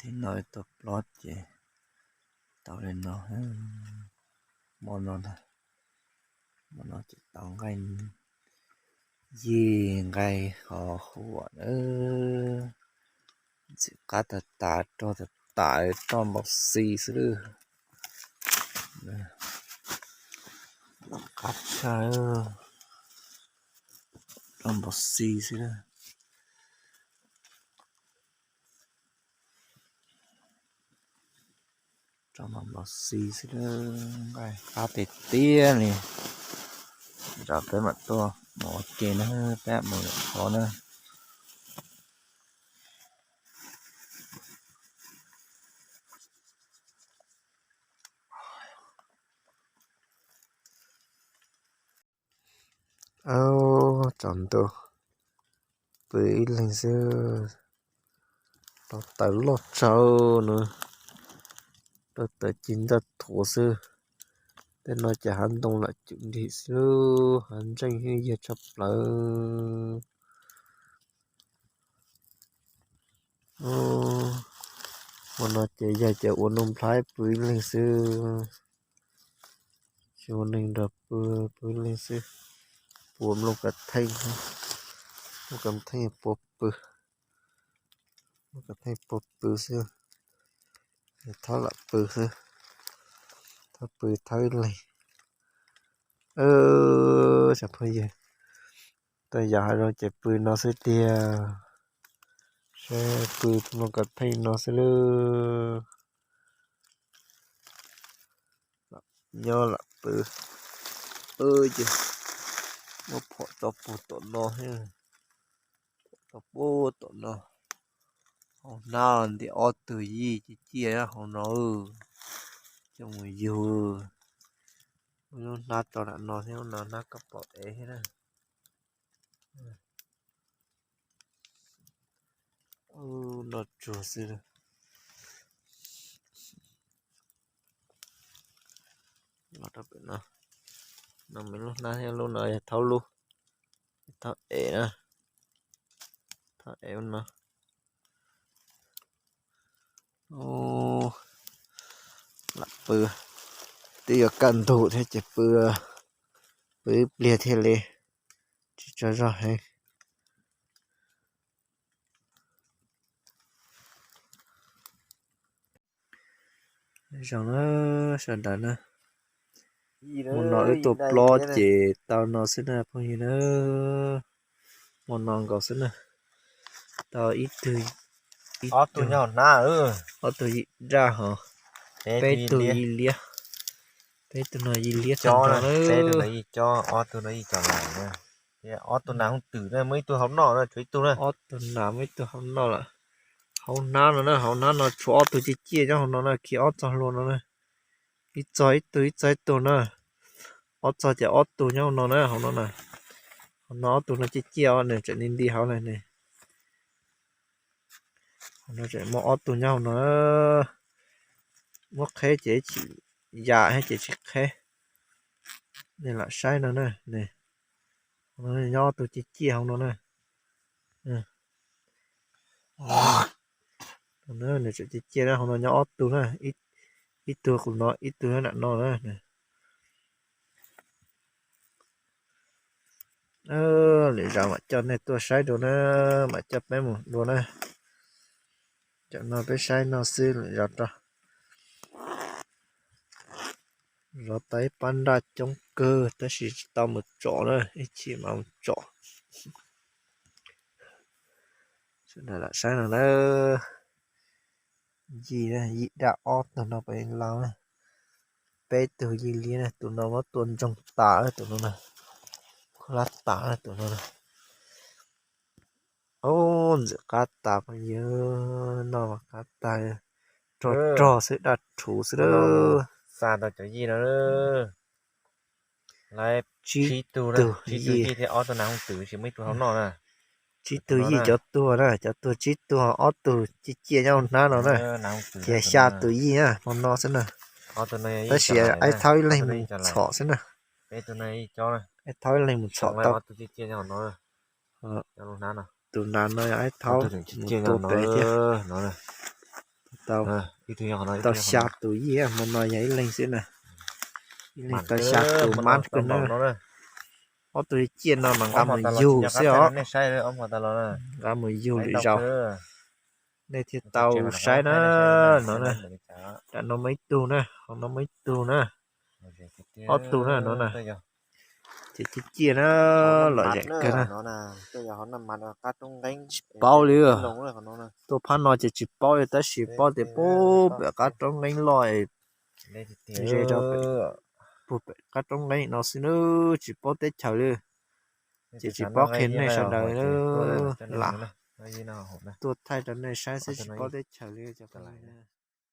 Tim no ib tug plob ces tau li no. Hmo no, hmo no ces tau nqaij yig nqaij ho huam na. Ntxim qab tas tas, roj tas tas, roj npau xi xwb lawm. Qab tshaj, roj npau xi xwb lawm. Roj npau xi xwb lawm, nqaij qab tiag tiag li. Zam peb mam tuaj mus ua ke na, peb mus lawm qhov na. Tsaus ntuj pw ib leeg xwb. Rau taws loj tshaj na, rau taws ci ntoj thuav xwb. Tej no ces hav ntoo lam cum nrim xwb, hav ntseej yeej yog tshaj plaws. Hmo no ces yog ces ua Nuj Nplhaib pw ib leeg xwb. Tsis ua neeg nrog pw, pw ib leeg xwb. Puas nplooj kav theej, nplooj kav theej puas pw, nplooj kav theej puas pw xwb. Thaub lam pw xwb, Thaub pw Thaub ib leeg. Cov phooj ywg, tuaj yos hav zoov ces pw no xwb tiag, saib pw nplooj kav theej no xwb lawm. Nyob lam pw, ces muab phom tso puag tom no thiab, phom tso puag tom no. Hauv hnab ntim ob tug yij ciaj ciaj hauv no, coj mus yug. Muab lub hnab tso nram no thiab, lub no hnab koj pom ev thiab na. Noj tsuag xwb. Los rau pem no, no me lub hnab thiab, lub no yog Thaub lub, Thaub ev na, Thaub ev lub no. Lam pw, twb yuav kaj ntug thiab ces pw, pw ib pliag thiaj li tsis tsaug zog heev. Zoo na sawv daws na, hmo no wb tuaj plob ces tau no xwb na phooj ywg na. Hmo no nkaus xwb na, tau ib tug, ob tug nyob hauv hnab, ob tug yim daj hos, peb tug yim liab, peb tug no yim liab tag nrho na. Ob tug no yim co lawm, ob tug nas hooj twm na, muaj ib tug hauv noj na, tshuav ib tug na. Ob tug nas muaj ib tug hauv noj lawm. Hauv hnab no na, hauv hnab no tshuav ob tug ciaj ciaj nyob hauv no na, khiav ob txog hlua no na. Ib txog ib tug, ib txog ib tug na. Ob txog ces ob tug nyob hauv no na, hauv no na. Hauv no ob tug no ciaj ciaj, nws tseem nti nti hauv na ne. Hauv no tseem muaj ob tug nyob hauv no. Muab qheb ces tsis yam thiab ces tsis qheb. Nej lam saib no na, hauv no nyob ob tug ciaj ciaj hauv no na. Nws tseem ciaj ciaj na, hauv no nyob ob tug na, ib tug qhov no, ib tug nram no na. Lwm zaus mam coj nej tuaj saib dua na, mam coj peb mus dua na. Cov no peb saib no xwb, lwm zaus rau. Zov tau ib pab nraj coob kawg tab sis tsis tau mus tsom na, ib chim mam mus tsom. Sawv daws lam saib no na. Yim, yim daj ob tug no pem laus na. Peb tug yim liab na, tus no muab tua ntsoog tas, tus no na, khuab hlab tas tus no na. Ub, ntxim qab tas phooj ywg, noj mas qab tag, rog rog xwb, daj rhuv xwb lawm. Xa tau cov yij no, tsib tug yij thiab ob tug nas hooj twm, tsis muaj ib tug hauv noj na. Tsib tug yij cov tuag na, cov tuag tsib tug, ob tug ciaj ciaj nyob hauv hnab no na. Ces xya tus yij na, hmo no xwb na. Tab sis Aib Thaub ib leeg mus txhom xwb na. Aib Thaub ib leeg mus txhom tau. Tus nas no Aib Thaub mus tua pem thiab. tau, tau xya tus yij, hmo no yog ib leeg xwb na. Ib leeg tau xya tus mab kawg na. Ob tug ciaj no mas nqa mus yug xwb os. Nqa mus yug lwm zaus nej thiaj tau saib na. No na, tam no muaj ib tug na, hauv no muaj ib tug na. Ob tug na no na. Ces ciaj ciaj na, lom zem kawg na. Paub li, tuaj phab no ces tsis paub li tab sis paub tias pub pem qab roob nqeeb loj, ze rau pem, pub pem qab roob nqeeb no xwb na, tsis paub teb chaws li. Ces tsis paub qhia nej sawv daws lam tuaj thaij rau nej saib xwb, tsis paub teb chaws li cov phooj ywg.